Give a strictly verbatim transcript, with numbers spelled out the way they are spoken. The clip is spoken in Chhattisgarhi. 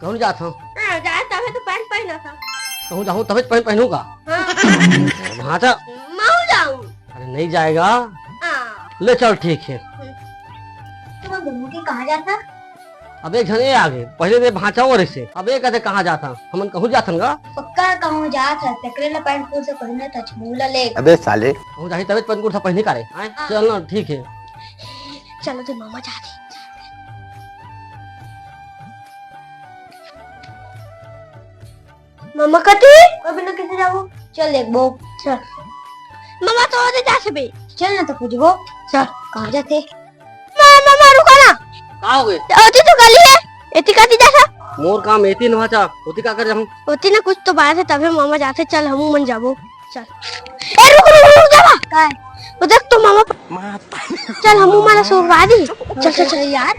कहूँ जात हँव? हाँ, जात तभे तो पैंट पहनत हँव। कहूँ जाहूँ तभे तो पैंट पहनहूँ का? हाँ। भाँचा। महूँ जाहूँ। अरे नहीं जाएगा। हाँ। ले चल ठीक हे। तुमन दोनों के कहाँ जात हव? अब एक झन ए आगे, पहले तो भाँचा वो रहिसे, अब ए कहथे कहाँ जात हव, हमन कहूँ जात हन गा। पक्का कहूँ जात हव, तेकरे ले पैंट कुर्ता पहनत हस, मुँह ला ले। अबे साले। कहूँ जाही तभे तो पैंट कुर्ता पहनही का रे, हैं? हाँ। चल ना, ठीक हे। चलो तो मामा जात हे। मामा कति? अभी ना कैसे जाबो? चल देखबो। चल। मामा तो ओदे जात हे बे। चल ना तो पूछबो। चल। कहाँ जात हे? मा-, मामा रुका ना। का हो गे? ओती तो गली हे। एती कति जात हस? मोर काम एती न भाँचा। ओती का करे जाहूँ? ओती ना कुछ तो बात हे तभे मामा जात हे। चल हमू मन जाबो। चल। ए रुक रुक रुक जा। काय? वो देख तो मामा। चल हमू मन सुरवा दी। चल चल चल यार।